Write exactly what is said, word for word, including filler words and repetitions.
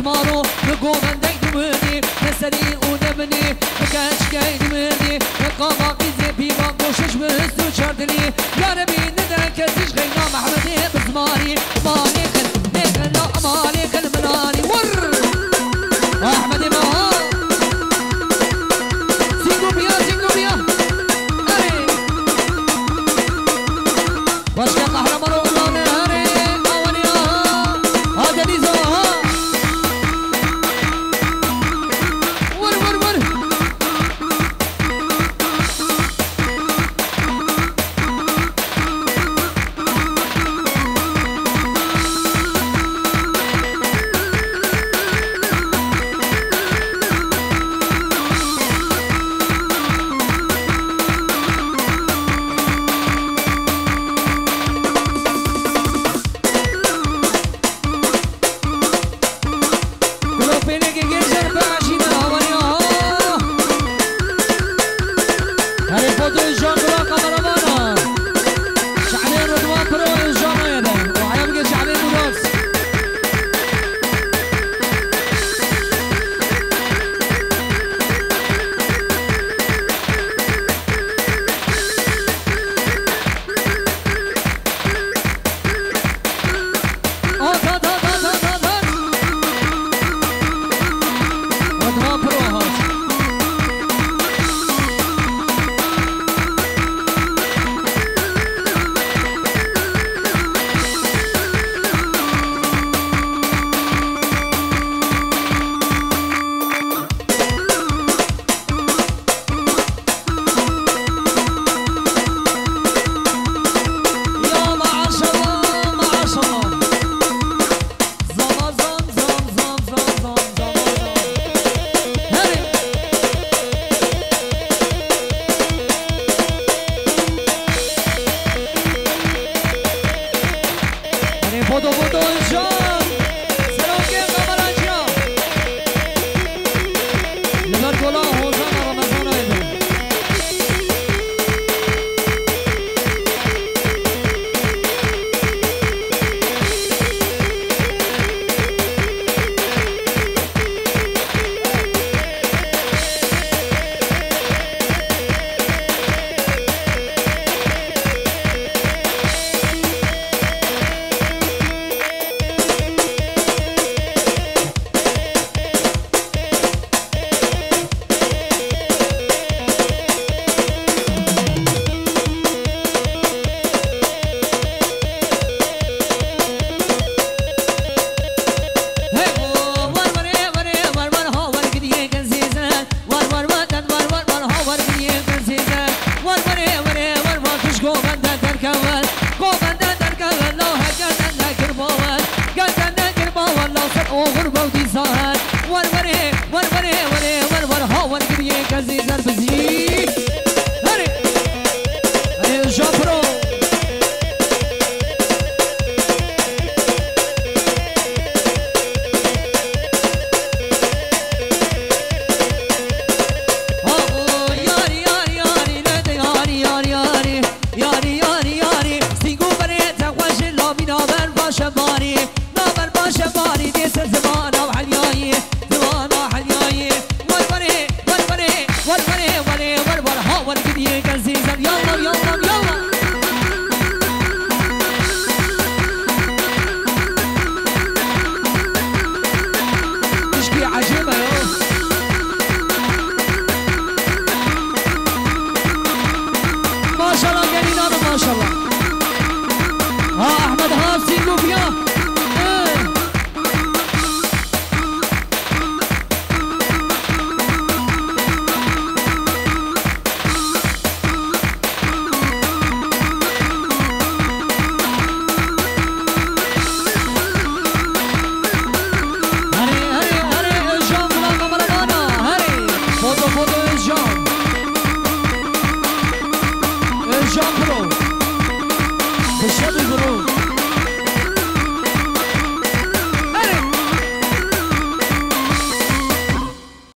Aro, li govendek dimînî, ne serî û ne binî, li keçkey dimînî, li qavaqî zê pîvan goşiş bi hist û çardinî. Ya Rebî, nede kesî ji xeyna Mehmedê bi zimanî. Malê xil, nê xila, malê xil minanî. Wurr! Ahmedê me ha! Sîngo biya, sîngo biya! Erê! Başka kahraman oğullarını hare avaniya. Hadi Lizo ha. Vur, vur, vur. Kulak pêlekê gêj der bi eşî de avaniya ha. Herê fotoyê Jean Claude kameramana. Şehrê Rıdvan Pro'yê Jean Claude. Wahya bike şehrê Murat. At, at, at, at, at, at, at. Adnan Pro hat. Ya maşallah, maşallah. Zam, zam, zam, zam, zam, zam, zam, zam. Hey! Erê, bodo, bodo, Özcan. Selam ke kameraciya. Li ber gola Hozana Ramazana êdin. Hey, war, warê, warê, war, war, ha, war, gidiyê gezîze. War, war, war, den, war, war, war, ha, war, gidiyê gezîze. War, warê, warê, war, war, tuş govende derkeve. Govende derkeve, la heke dende kir bawer. Gel dende kir bawer, la ser oxir bawdî zaher. War, warê, war, warê, warê, war, war, ha, war, gidiyê gezîze bizî. Herê. Herê, Jean Pro. Abo, yarî, yarî, yarî, lede, yarî, yarî, yarî. Yarî, yarî, yarî, sîngo berê te xweş, lamî naber baş e barî. Naber baş e barî, dê ser zimana û helyayî, zimana helyayî. War, warê, war, warê, war, warê, warê, war, war, ha, war, gidiyê gezîze. Yalla, yalla, yalla. Tişkî ecêb e ya. Maşallah gelînan, maşallah. Ha Ahmed, ha Sîngo biya. Eh. Herê, herê, herê, Özcan, bula kameramana, herê. Foto, foto, Özcan. Özcan Pro. Bi şev